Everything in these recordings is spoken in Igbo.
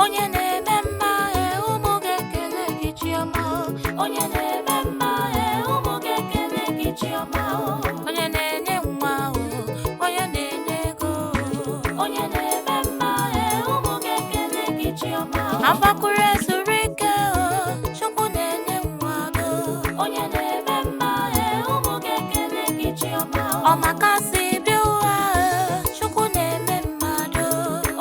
Onye na-eme mma e, ụmụ ga-ekele gị, Chiọma o. Onye na-eme mma e, ụmụ ga-ekele gị, Chiọma o. Onye na-enye nwa o, onye na-enye ego o. Onye na-eme mma e, ụmụ ga-ekele gị, Chiọma o. Agbakụrụ ezuru ike o, Chukwu na-enye nwa go. Onye na-eme mma e, ụmụ ga-ekele gị, Chiọma o. Ọmakasị bịa ụwa e, Chukwu na-eme mmadụ.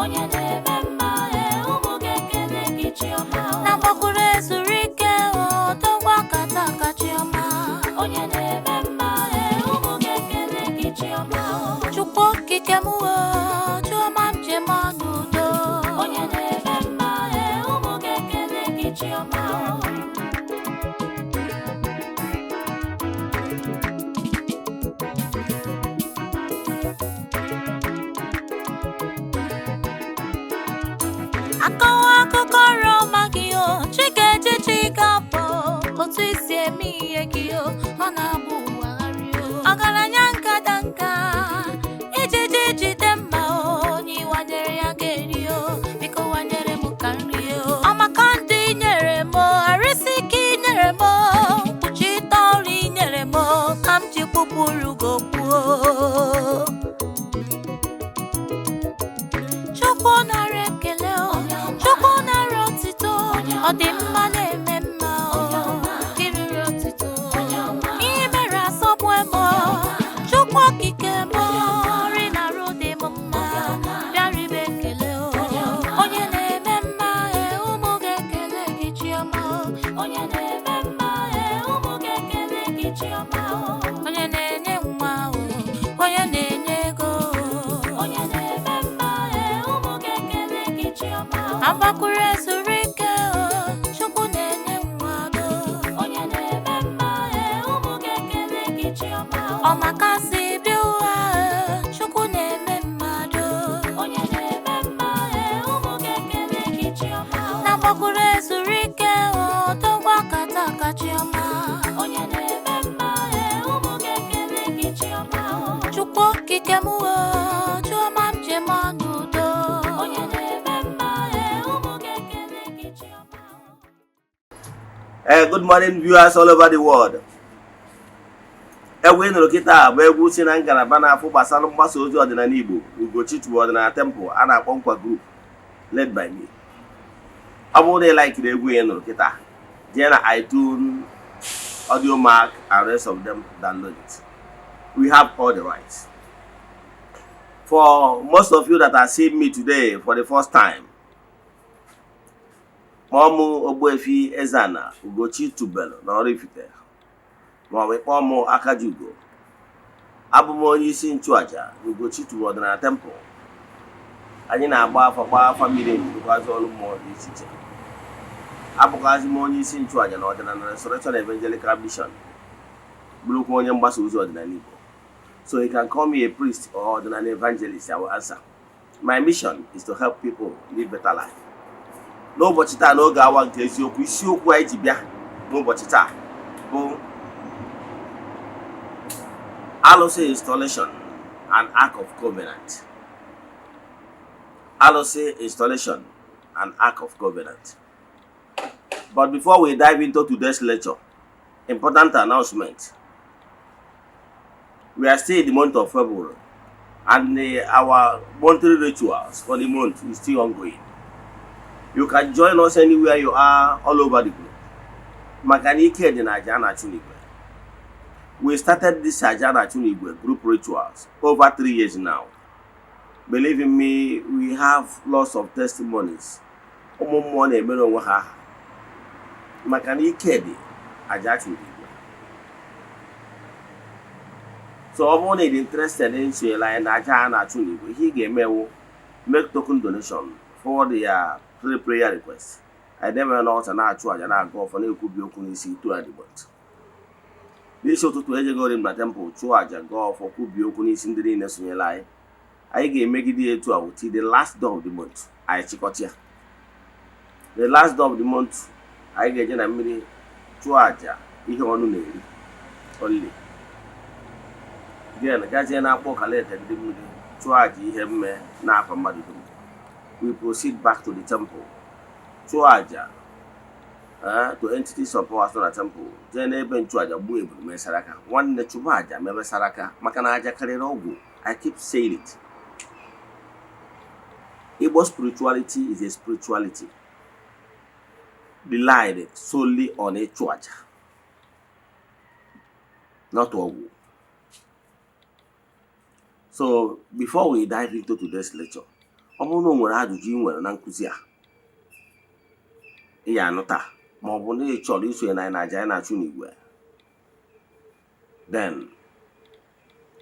Onye na-eme mma e, ụmụ ga-ekele gị, Chiọma o. Na-agbakwuru ezuru ike o, dọgwa kata aka, Chiọma. Onye na-eme mma e, ụmụ ga-ekele gị, Chiọma o. Chukwu okike m o, Chiọma m jem n'udo. Onye na-eme mma e, ụmụ ga-ekele gị, Chiọma o. Akọwa akụkọ ọrụ ọma gị o, chi ga-eji chi ga-abọ, otu isi eme ihe gị o, ọ na-agba ụwa gharị o. Ọgaranya nkada nka, ijiji jide mma o, onye ịwanyere ya ga-eri o, biko wanyere m ka nri o. Ọmaka ndụ i nyere m o, arịsị ike i nyere m o, mkpuchite ọrụ i nyere m o, ka m ji kpụpụrụ gị okwu o. Chukwu nara ekele o, Chukwu nara otito, ọ dị mma na-eme mma o, kiriri otito. Ihe mere asọgbu m o, Chukwu okike m o, nri na-arụ dị m mma, bịara ibe ekele o. Onye na-eme mma e, ụmụ ga-ekele gị, Chiọma o. Onye na-eme mma e, ụmụ ga-ekele gị, Chiọma o. Onye na-enye nwa o, onye na-enye ego o. Onye na-eme mma e, ụmụ ga-ekele gị, Chiọma o. Agbakụrụ ezuru ike o, Chukwu na-enye nwa go. Onye na-eme mma e, ụmụ ga-ekele gị, Chiọma o. Ọmakasị bịa ụwa e, Chukwu na-eme mmadụ. Onye na-eme mma e, ụmụ ga-ekele gị, Chiọma o. Na-agbakwuru ezuru ike o, dọgwa kata aka, Chiọma. Onye na-eme mma e, ụmụ ga-ekele gị, Chiọma o. Chukwu okike m o, Chiọma m jem n'udo. Onye na-eme mma e, ụmụ ga-ekele gị, Chiọma o. Good morning, viewers all over the world. Egwu ị nụrụ kịta bụ egwu si na ngalaba na-afụ gbasara mgbasa ozi ọdịnala Igbo, Ugochi Tubelu Ọdịnala Temple, a na-akpọ Nkwa Group, led by me. Ọ bụrụ na ị likiri egwu ị nụrụ kịta, jee na iTunes, Audiomack and rest of them, download it. We have all the rights. For most of you that are seeing me today for the first time, kpọọ m Ogbuefi Eze-Ana Ugochi Tubelu na Oraifite, maọbụ ịkpọọ m Akajiugo. Abụ m onye isi nchụaja na Ugochi Tubelu Ọdịnala Temple. Anyị na-agba afa, gbaa afa miri emi, rụkwazị ọrụ mmụọ dị iche iche. Abụkwazị m onye isi nchụaja na Ọdịnala Restoration Evangelical Mission, bụrụkwa onye mgbasa ozi ọdịnala Igbo. So you can call me a priest or ọdịnala evangelist, I will answer. My mission is to help people live better life. N'ụbọchị taa, n'oge awa nke eziokwu, isiokwu anyị ji bịa n'ụbọchị taa bụ alụsị installation and Ark of Covenant. Alụsị installation and Ark of Covenant. But before we dive into today's lecture, important announcement. We are still in the month of February and our monthly rituals for the month is still ongoing. You can join us anywhere you are all over the globe. Maka na ike dị na aja a na-achụ n'igwe. We started this aja na-achụ n'igwe group rituals over 3 years now. Believe in me, we have lots of testimonies. Ụmụ mmụọ na-emere onwe ha aha. Maka na ike dị aja achụ n'igwe. So ọ bụrụ na ị dị interested in isonyere anyị na aja a na-achụ n'igwe, ihe ị ga-emewu, make token donation, forward ya three prayer requests. Anyị debere n'ọta, na-achụ aja, na-aga ọfọ, na-ekwubi okwu n'isi itu adịgbọt. N'isi ụtụtụ, ejegori m na temple, chụọ aja, gaa ọfọ, kwubie okwu n'isi ndị niile sonyere anyị. Anyị ga-emegide ya etu a till the last day of the month, anyị chịkọta ya. The last day of the month, anyị ga-eje na mmiri chụọ aja ihe ọnụ na-eri only, then gazie na-akpọ kalete ndị mmiri, chụọ aja ihe mme na-akwa mmadụ dum. We proceed back to the temple. Chụọ àjà to entities of powers nọ na temple, jee n'ebe nchụàjà, gbuo ebulu, mee saraka. Nwanne, chụba àjà, mebe saraka, maka na àjà karịrị ọgwụ. I keep saying it. Igbo spirituality is a spirituality relied solely on ịchụ àjà, not ọgwụ. So before we dive into today's lecture, ọ bụrụ na o nwere ajụjụ ị nwere na nkụzi a ị ya anụ taa, ma ọ bụ na ị chọrọ isonye na anyị na aja anyị na-achụ n'igwe, then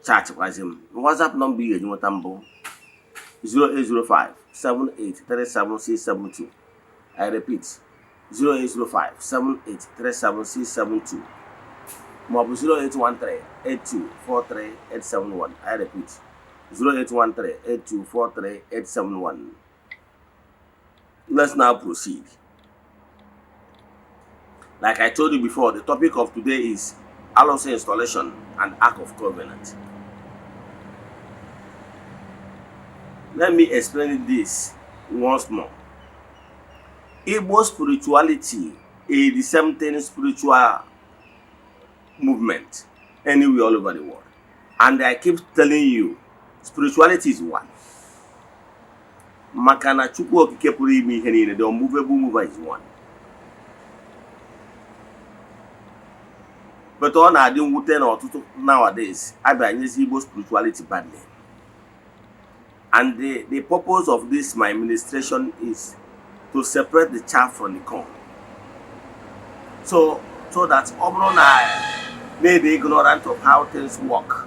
chatịkwazi m. WhatsApp nọmba ị ga-eji nweta mbụ 0805 7837672. I repeat, 0805 7837672, maọbụ 0813 8243871. I repeat, 0813 8243871. Let's now proceed. Like I told you before, the topic of today is Alụsị installation and Ark of Covenant. Let me explain this once more. Igbo spirituality is the same thing, spiritual movement anywhere all over the world. And I keep telling you, spirituality is one. Maka na Chukwu Okike pụrụ ime ihe niile, the unmovable mover, is one. But ọ na-adị mwute na ọtụtụ nowadays abịa nyezi Igbo spirituality bad name. And the purpose of this my ministration is to separate the chaff from the corn. So that ọ bụrụ na maybe ignorant of how things work,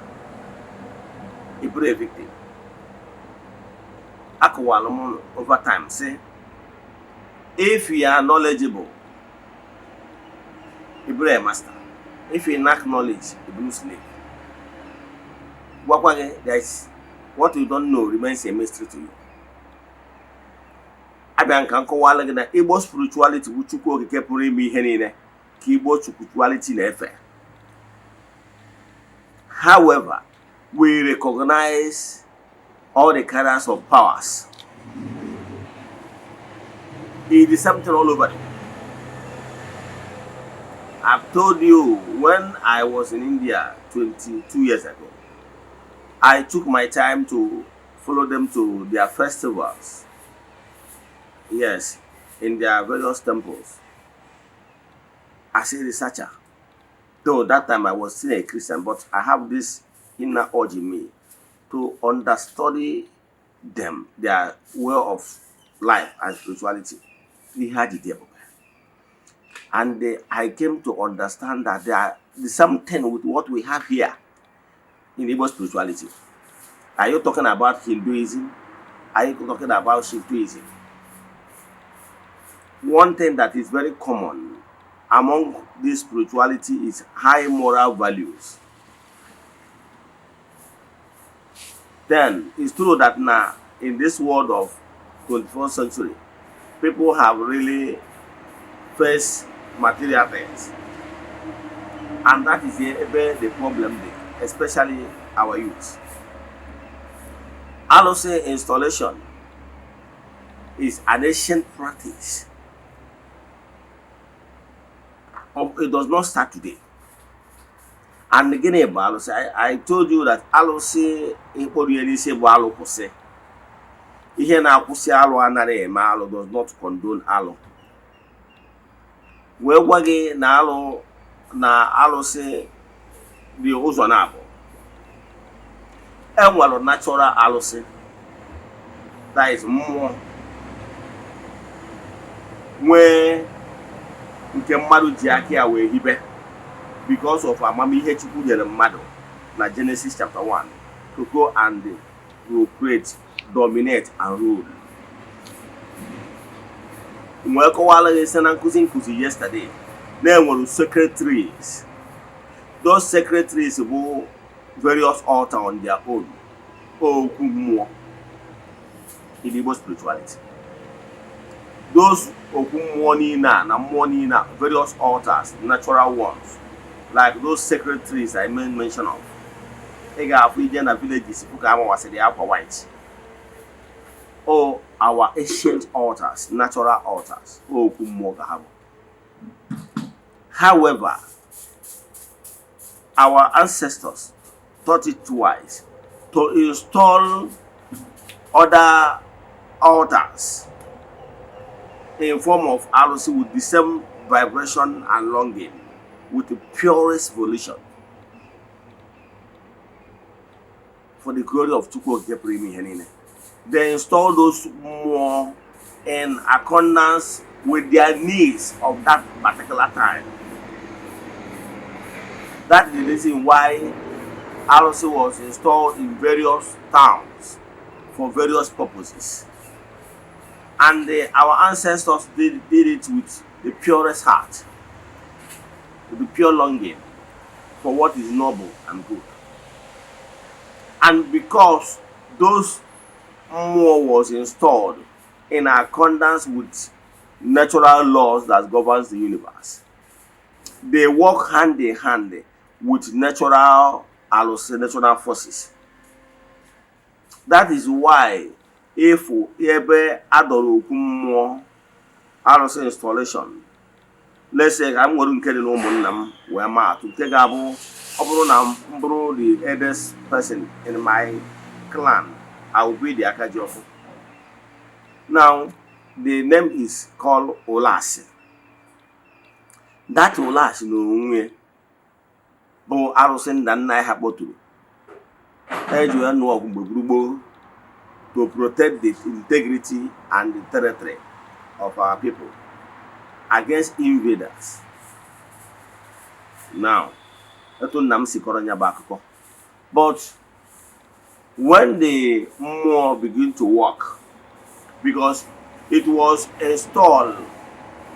ị bụrụ a victim. Akọwalụ m over time say, if you are knowledgeable, ị bụrụ a master. If you lack knowledge, ị bụrụ slave. Gwakwa gị, there is what you don't know remains a mystery to you. Abịa nka nkọwala gị na Igbo spirituality bụ Chukwu Okike pụrụ ime ihe niile ka Igbo spirituality na-efe. However, we recognize all the carriers of powers. It is something all over. I've told you, when I was in India 22 years ago, I took my time to follow them to their festivals. Yes, in their various temples. As a researcher. Though that time I was still a Christian, but I have this inner urge in me to understudy them, their way of life and spirituality. Ihe ha ji dị ebube. And I came to understand that they are the same thing with what we have here in Igbo spirituality. Are you talking about Hinduism? Are you talking about Shintoism? One thing that is very common among this spirituality is high moral values. Then it's true that now in this world of 21st century, people have really faced material things. And that is where the problem is, especially our youth. Alụsị installation is an ancient practice. It does not start today. And gịnị bụ alụsị? I told you that alụsị ịkpọrọ ya n'isi bụ alụ kwụsị. Ihe na-akwụsị alụ anaghị eme alụ, does not condone alụ. Wee gwa gị na alụ na alụsị dị ụzọ na-abụ. E nwere natural alụsị, that is mmụọ, nwee nke mmadụ ji aka ya wee hibe because of amamihe Chukwu nyere mmadụ na Genesis chapter 1 to go and procreate, dominate and rule. Wee kọwara gị site na nkụzi yesterday na enwere sacred trees. Those sacred trees bụ various altar on their own, okwu mmụọ in Igbo spirituality. Those okwu mmụọ niile a na mmụọ niile a, various altars, natural ones like those sacred trees I made mention of, ị ga-afụ ije na villages fụ ka amawasịrị ya akwa white o. Our ancient altars, natural altars, okwu mmụọ ka ha bụ. However, our ancestors thought it wise to install other altars in form of arụsị with the same vibration and longing, with the purest volition for the glory of Chukwu Okike pụrụ ime ihe niile. They install those mmụọ in accordance with their needs of that particular time. That is the reason why arụsị was installed in various towns for various purposes. And our ancestors did it with the purest heart, with the pure longing for what is noble and good. And because those mmụọ was installed in accordance with natural laws that governs the universe, they work hand in hand with natural alụsị, natural forces. That is why if ebe adọrọ okwu mmụọ, arụsị installation, let's say ka m nwere nke dị na ụmụnna m wee maa atụ, nke ga-abụ ọ bụrụ na m bụrụ the eldest person in my clan, I will be the Akajiọfọ. Now, the name is called Ulasi. That Ulasi n'onwe bụ arụsị nna nna anyị ha kpọturu eji wee nụọ ọgụ mgbe gburugburu to protect the integrity and the territory of our people against invaders. Now, etu nna m si kọrọ ya bụ akụkọ. But when the mmụọ begin to work, because it was installed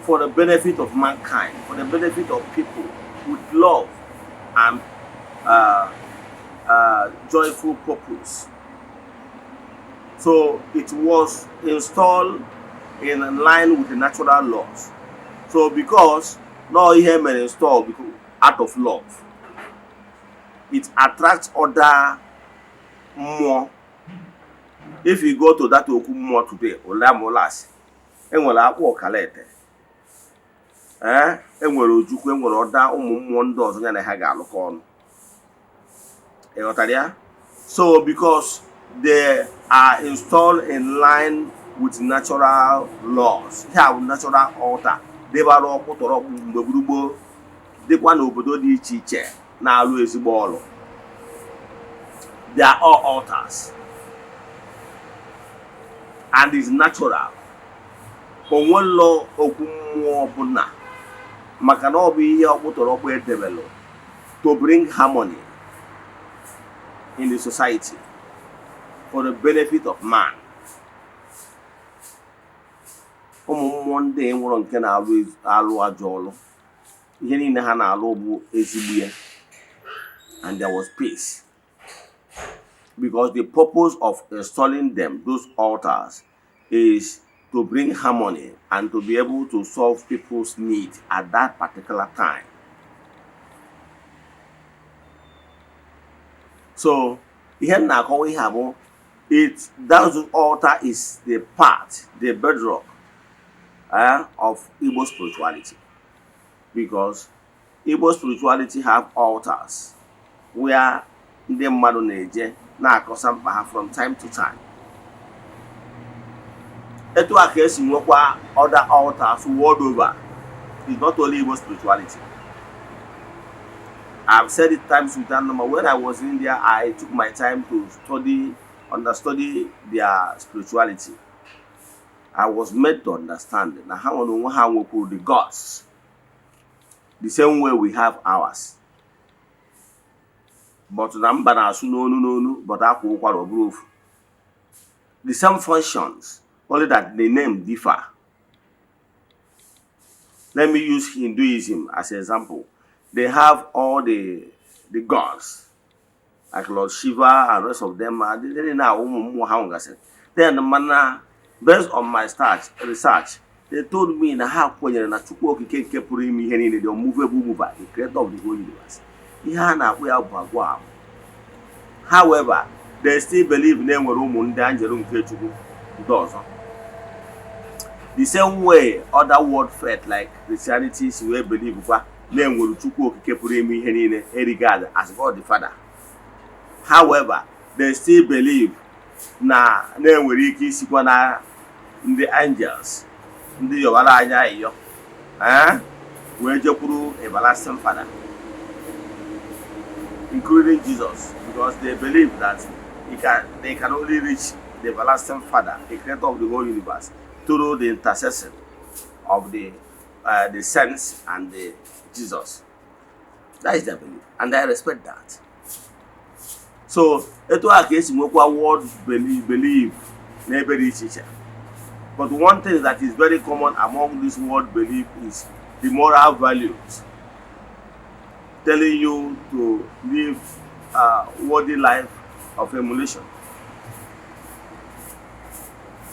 for the benefit of mankind, for the benefit of people with love and joyful purpose. So it was installed in line with the natural laws. So because no ihe mere install because out of love, it attracts other mmụọ. If you go to that okwu mmụọ today, Olamolasi, enwere akpụ ọkalete, ee, enwere ojukwu, enwere ọda ụmụ mmụọ ndị ọzọ ya na ha ga-alụkọ ọnụ. Ị ghọtara ya? So because they are installed in line with natural laws, ihe a bụ natural altar debara ọkpụtọrọkpụ mgbe gburugburu, dịkwa n'obodo dị iche iche na-alụ ezigbo ọrụ. They are all altars and is natural. Onwelo okwu mmụọ ọbụla, maka na ọ bụ ihe ọkpụtọrọkpụ edebelụ to bring harmony in the society for the benefit of man. Ụmụ mmụọ ndị nwụrụ nke na-alụ alụ ajọ ọlụ, ihe niile ha na-alụ bụ ezigbo ya, and there was peace because the purpose of installing them, those altars, is to bring harmony and to be able to solve people's needs at that particular time. So ihe m na-akọwa ihe a bụ it that altar is the part, the bedrock of Igbo spirituality, because Igbo spirituality have altars where ndị mmadụ na-eje na-akọsa mkpa ha from time to time. Etu a ka esi nwekwa other altars world over. It's not only Igbo spirituality. I've said it times without number. When I was in India, I took my time to study, understudy their spirituality. I was made to understand na ha nwere onwe ha, nwekwuru the gods the same way we have ours, but na mba na-asụ n'onu n'onu, but akwa ụkwara ọ bụrụ ofu, the same functions, only that the name differ. Let me use Hinduism as an example. They have all the gods like Lord Shiva and rest of them are they na ụmụ mmụọ ha nwegasịrị. Then mana based on my research, they told me na ha kwenyere na Chukwu Okike nke pụrụ ime ihe niile, the unmovable mover, the creator of the whole universe. Ihe a na-akpọ ya bụ agwa. However, they still believe na enwere ụmụ ndị anjelu nke Chukwu ndị ọzọ. The same way other world faith like Christianity si wee believe kwa na-enwere Chukwu Okike pụrụ ime ihe niile e regard as God the Father. However, they still believe na na-enwere ike isikwa na ndị angels, ndị yọwara anya ayịyọ, wee jekwuru everlasting Father, including Jesus, because they believe that they can only reach the everlasting Father, the creator of the whole universe, through the intercession of the saints and the Jesus. That is their belief, and I respect that. So etu a ka esi nwekwa world belief n'ebe dị iche iche. But one thing that is very common among this world belief is the moral values, telling you to live a worthy life of emulation.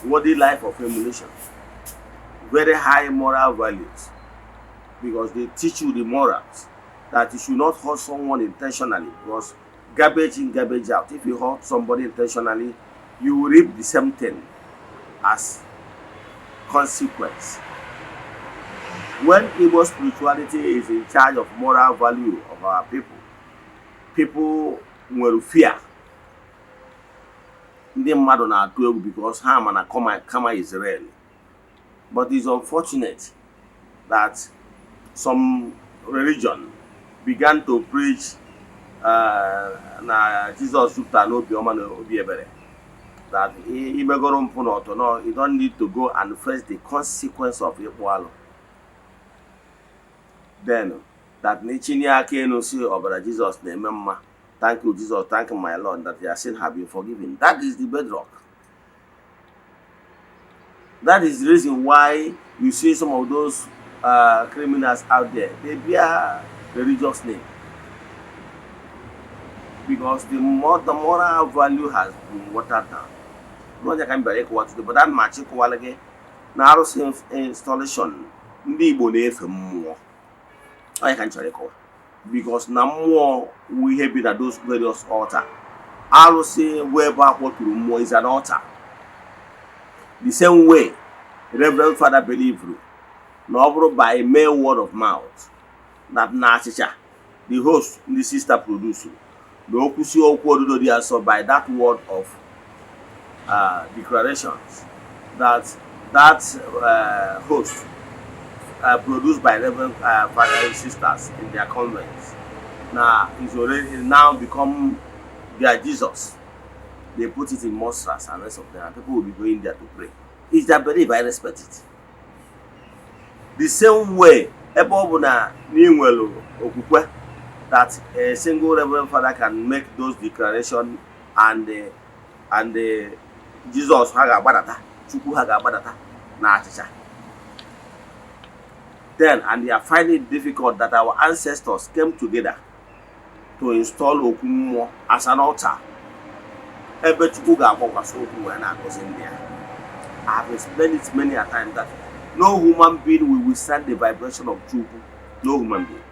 Worthy life of emulation. Very high moral values, because they teach you the morals that you should not hurt someone intentionally, because garbage in, garbage out. If you hurt somebody intentionally, you will reap the same thing as consequence. When Igbo spirituality is in charge of moral value of our people, people nwere fear. Ndị mmadụ na-atụ egwu because ha ma na karma is real. But it's unfortunate that some religion began to preach na Jizọs jupụtara n'obi ọma na obi ebere, that imegoro mpụ na ọtọ no, you don't need to go and face the consequence of ịkpụ alụ, then that na ichinye aka elu si ọbara Jizọs na-eme mma, thank you, Jesus, thank you, my Lord, that your sin have been forgiven. That is the bedrock. That is the reason why you see some of those criminals out there, they bear religious name, because the moral value has been watered down. N'onye ka m bịara ịkụwa today, but ana m achọ ịkụwala gị na arụsị installation, ndị Igbo na-efe mmụọ. Onye ka m chọrọ ịkọwa, because na mmụọ wụ ihe bi na those various altar. Arụsị wụ ebe a kpọtụrụ mmụọ, is an altar. The same way Reverend Father believed na ọ bụrụ by mere word of mouth that na achịcha the host ndị sister produce, na okwusi okwu odudo dị asọ, by that word of declarations that that host produced by Reverend Father and sisters in their convents now is already now become their Jesus. They put it in monstrance and rest of them, and people will be going there to pray. It's their belief. I respect it. The same way, ebe ọ bụ na ị nwere okwukwe that a single Reverend Father can make those declaration and Jesus ha ga-agbadata, Chukwu ha ga-agbadata na achịcha then, and they are finding it difficult that our ancestors came together to install okwu mmụọ as an altar ebe Chukwu ga-agbakwasị okwu wee na-agọzi ndị ya. I have explained it many a time that no human being will withstand the vibration of Chukwu. No human being.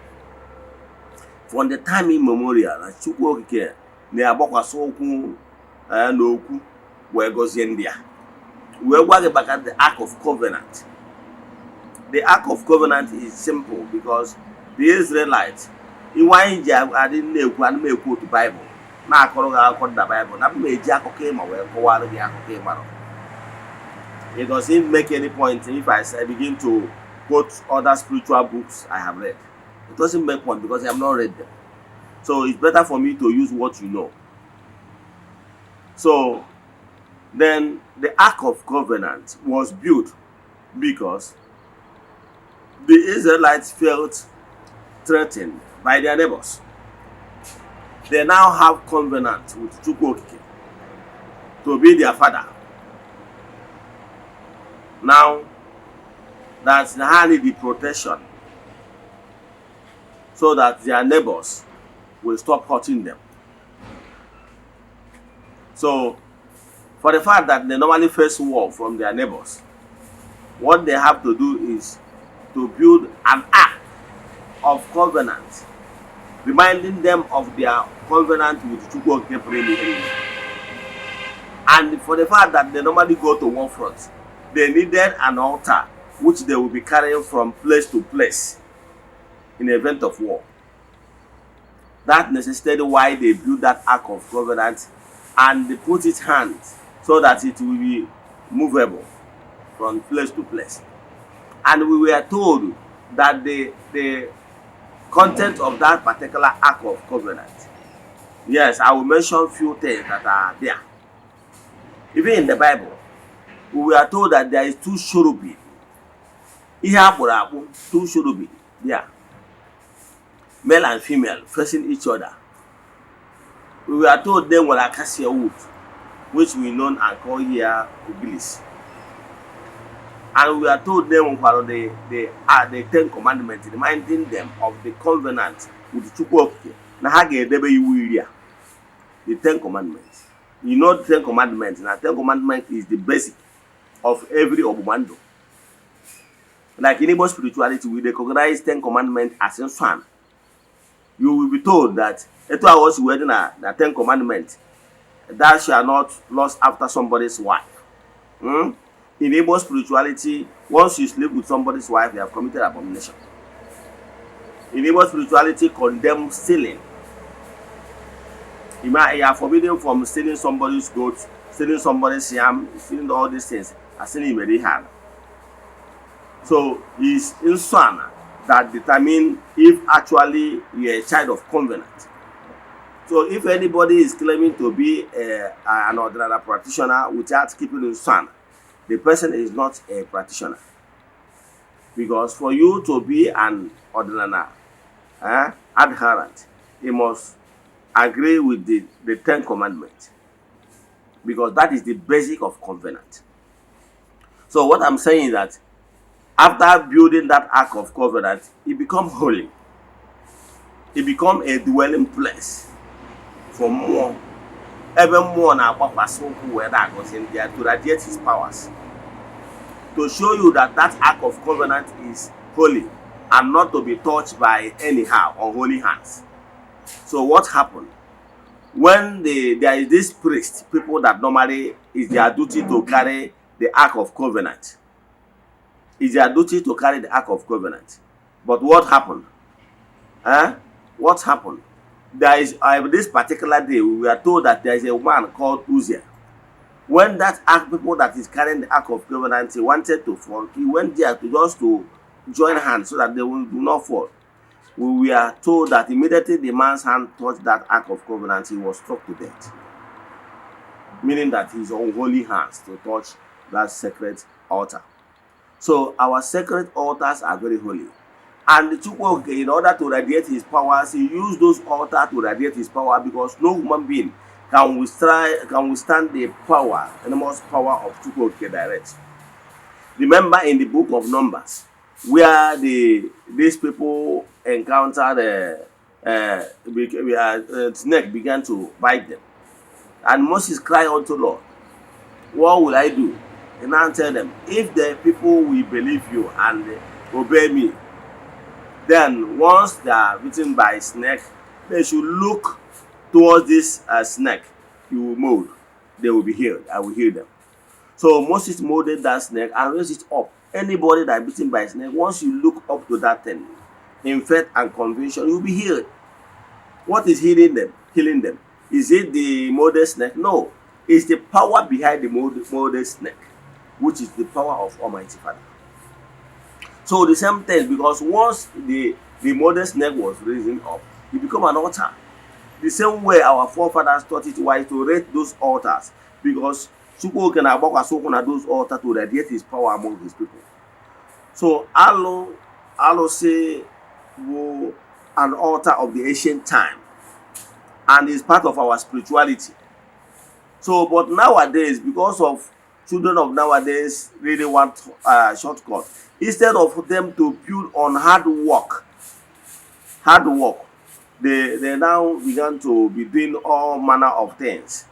From the time immemorial, na Chukwu Okike na-agbakwasị ụkwụ n'okwu wee gọzie ndị a, wee gwa gị maka the Ark of Covenant. The Ark of Covenant is simple, because the Israelites, iwe anyị ji adị na-ekwu, ana m ekwu otu Baịbụl na-akọrọ gị akụkọ dị na Baịbụl, na m eji akụkọ ịma wee kọwara gị akụkọ ịmara. It doesn't make any point if I say, begin to quote other spiritual books I have read. It doesn't make point because I have not read them. So it's better for me to use what you know. So then the Ark of Covenant was built because the Israelites felt threatened by their neighbors. They now have covenant with Chukwu Okike to be their father. Now that ha need the protection so that their neighbors will stop hurting them. So, for the fact that they normally face war from their neighbors, what they have to do is to build an ark of covenant, reminding them of their covenant with Chukwu Okike pụrụ ime ihe niile. And for the fact that they normally go to war front, They needed an altar which they will be carrying from place to place in event of war. That necessitated why they built that Ark of Covenant and they put it hand so that it will be movable from place to place. And we were told that the content of that particular Ark of Covenant. Yes, I will mention few things that are there. Even in the Bible, we were told that there is two cherubim. Ihe akpụrụ akpụ, two cherubim there, male and female facing each other. We were told they nwere acacia wood, which we know and call here ogilisi. And we are told they nwekwara the Ten Commandments, reminding them of the covenant with Chukwu Okike na ha ga-edebe iwu iri a, the Ten Commandments. You know the Ten Commandments. Na Ten Commandments is the basic of every ọgbụgba ndụ. Like in Igbo spirituality, we recognize Ten Commandments as nsọ. You will be told that etu ahụ o si wee dị na Ten Commandments, thou shall not lust after somebody's wife. In Igbo spirituality, once you sleep with somebody's wife, you have committed abomination. In Igbo spirituality, condemn stealing. You are forbidden from stealing somebody's goat, stealing somebody's yam, stealing all these things. Asị na imere ihe ala. So it's nsọ ana that determine if actually you're a child of covenant. So if anybody is claiming to be an ordinary practitioner without keeping nsọ ana, the person is not a practitioner. Because for you to be an ordinary adherent, you must agree with the Ten Commandments. Because that is the basic of covenant. So what I'm saying is that after building that Ark of Covenant, it become holy. It become a dwelling place for mmụọ. Ebe mmụọ na-agbakwasị ụkwụ wee na-agọzi ndị ya, to radiate his powers. To show you that that Ark of Covenant is holy and not to be touched by anyhow unholy hands. So what happened? When there is this priest, people that normally is their duty to carry the Ark of Covenant. It's their duty to carry the Ark of Covenant. But what happened? Huh? What happened? There is this particular day, we were told that there is a man called Uzziah. When that ark, people that is carrying the Ark of Covenant, he wanted to fall, he went there to just to join hands so that they will do not fall. We were told that immediately the man's hand touched that Ark of Covenant, he was struck to death. Meaning that his unholy hands to touch that sacred altar. So our sacred altars are very holy. And the Chukwu Okike, in order to radiate his powers, he used those altars to radiate his power, because no human being can withstand the power, enormous power of Chukwu Okike direct. Remember in the book of Numbers, where these people encountered a snake began to bite them. And Moses cried unto Lord, "What will I do?" And now tell them, "If the people will believe you and obey me, then once they are bitten by snake, they should look towards this snake you will mold. They will be healed. I will heal them." So Moses molded that snake and raised it up. Anybody that is bitten by snake, once you look up to that thing in faith and conviction, you'll be healed. What is healing them? Healing them? Is it the molded snake? No. It's the power behind the molded snake, which is the power of Almighty Father. So the same thing, because once the molded snake was risen up, it become an altar. The same way our forefathers thought it wise to raise those altars, because Chukwu Okike na-agbakwasị ụkwụ na those altars to radiate his power among his people. So alụ alụsị bụ an altar of the ancient time and is part of our spirituality. So, but nowadays, because of children of nowadays really want shortcut, instead of them to build on hard work, they now began to be doing all manner of things,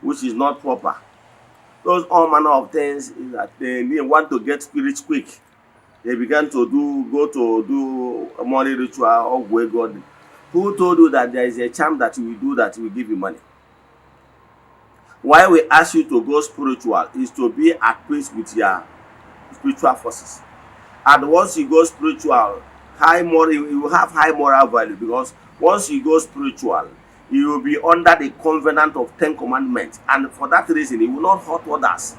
which is not proper. Those all manner of things is that they want to get rich quick. They began to do go to do money ritual or God. Who told you that there is a charm that you will do that will give you money? Why we ask you to go spiritual is to be at peace with your spiritual forces. And once you go spiritual, high moral, you will have high moral value, because once you go spiritual, you will be under the covenant of 10 commandments. And for that reason, you will not hurt others,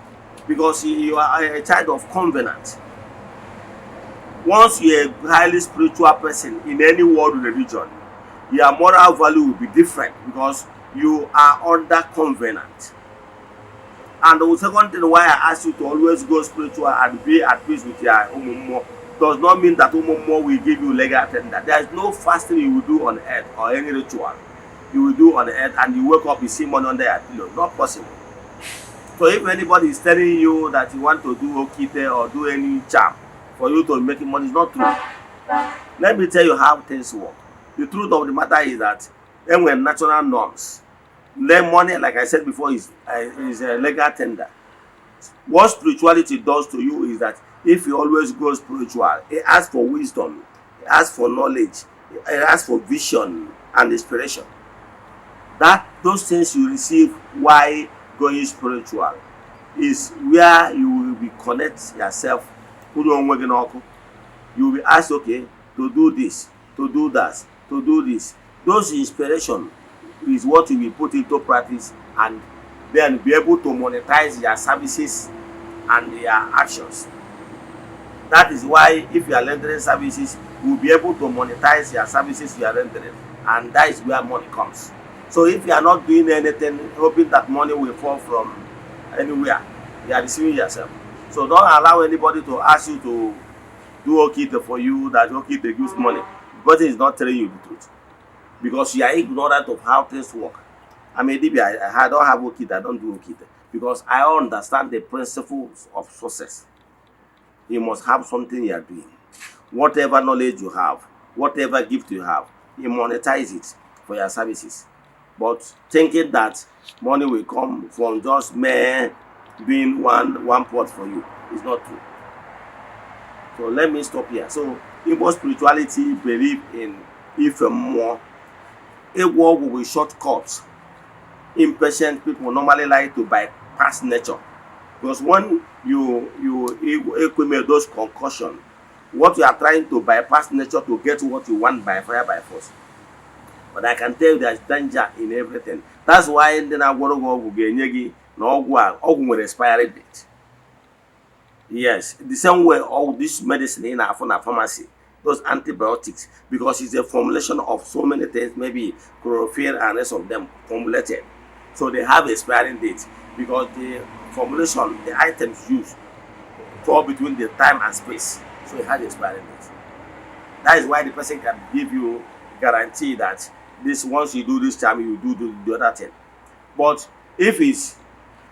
because you are a child of covenant. Once you're a highly spiritual person in any world religion, your moral value will be different because you are under covenant. And the second thing why I ask you to always go spiritual and be at peace with your ụmụ mmụọ does not mean that ụmụ mmụọ will give you legal tender. There is no fasting you will do on earth or any ritual you will do on earth and you wake up, you see money under your pillow. Not possible. So if anybody is telling you that you want to do oke ite or do any charm for you to make money, it's not true. Let me tell you how things work. The truth of the matter is that enwere natural norms. Then money, like I said before, is a legal tender. What spirituality does to you is that if you always go spiritual, it asks for wisdom, it asks for knowledge, it asks for vision and inspiration. That those things you receive while going spiritual is where you will be connect yourself, kwụrụ onwe gị n'ọkụ. You will be asked, okay, to do this, to do that, to do this. Those inspiration is what you will put into practice and then be able to monetize your services and your actions. That is why if you are rendering services, you will be able to monetize your services you are rendering, and that is where money comes. So if you are not doing anything, hoping that money will fall from anywhere, you are deceiving yourself. So don't allow anybody to ask you to do oke ite for you, that oke ite gives money. The person is not telling you the truth because you are ignorant of how things work. I'm a dibia. I don't have oke ite. I don't do oke ite because I understand the principles of success. You must have something you are doing. Whatever knowledge you have, whatever gift you have, you monetize it for your services. But thinking that money will come from just mere doing one pot for you is not true. So let me stop here. So Igbo spirituality believe in ife mmụọ. Ịgwọ ọgwụ with shortcuts. Impatient people normally like to bypass nature, because when you equate those concoction, what you are trying to bypass nature to get what you want by fire by force. But I can tell you there's danger in everything. That's why ndị na-agwọrọ gị ọgwụ ga-enye gị na ọgwụ a, ọgwụ nwere expiry date. Yes, the same way all this medicine ị na-afụ na pharmacy, those antibiotics, because it's a formulation of so many things, maybe chlorophyll and rest of them formulated, so they have expiring date because the formulation, the items used fall between the time and space, so it has expiring date. That is why the person can give you guarantee that this, once you do this time, you do the other thing. But if it's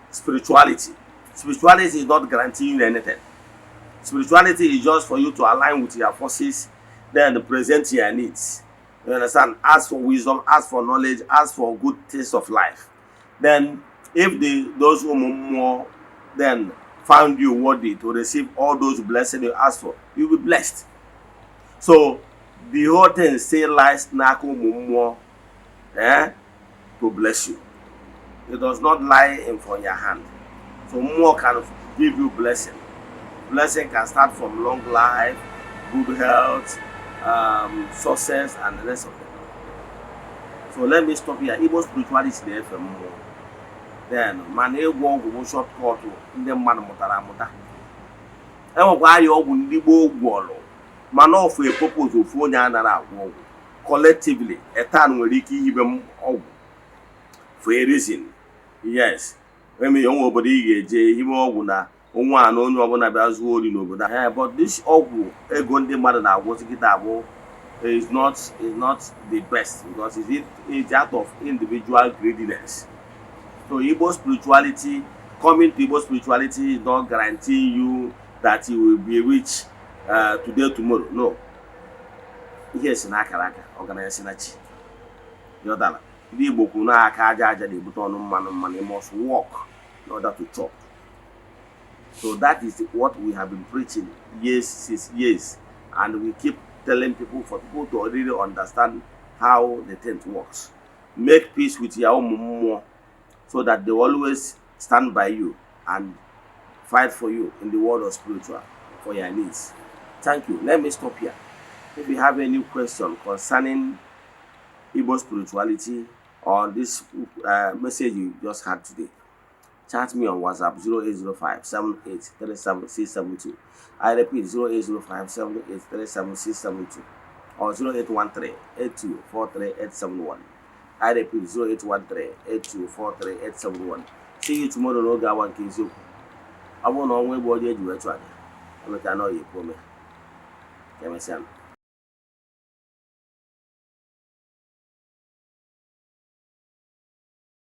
spirituality, spirituality is not guaranteeing anything. Spirituality is just for you to align with your forces, then present your needs, you understand? Ask for wisdom, ask for knowledge, ask for good taste of life. Then if the those ụmụ mmụọ then found you worthy to receive all those blessings you ask for, you will be blessed. So the whole thing still lies n'aka ụmụ mmụọ to bless you. It does not lie in for your hand. So mmụọ can give you blessing. Blessing can start from long life, good health, success and the rest of them. So let me stop here. Igbo spirituality na-efe mmụọ. Then mana ịgwọ ọgwụ bụ shortcut ndị mmadụ mụtara amụta. Enwekwa arịa ọgwụ ndị gboo gwọrọ, mana ofu a purpose. Ofu onye anaghị agwọ ọgwụ. Collectively, a town nwere ike ihibe ọgwụ for a reason. Yes, eme onwe obodo ị ga-eje hibe ọgwụ na onwe a na onye ọbụla bịa zuo ori n'obodo a. But this ọgwụ ego ndị mmadụ na-agwọzi kịta abụ is not the best because it's out of individual greediness. So Igbo spirituality, coming to Igbo spirituality is not guaranteeing you that you will be rich today, tomorrow. No. Ihe si n'akara aka, ọgaranya si na chi. Yọdara ndị Igbo kwuru na aka aja aja na-ebute ọnụ mmanụ mmanụ. You must work in order to chop. So that is what we have been preaching years since years, and we keep telling people for people to really understand how the thing works. Make peace with your ụmụ mmụọ so that they always stand by you and Fight for you in the world of spiritual for your needs. Thank you. Let me stop here. If you have any question concerning Igbo spirituality or this message you just had today, chat me on WhatsApp 0805 7837672. I repeat, 0805 7837672 or 0813 8243871. I repeat, 0813 8243871. See you tomorrow n'oge awa nke eziokwu. Ọ bụrụ na ọnwa egbu onye eji wee chụ aja, emechaa na ọ ya ekwu ome. Ka emesịa.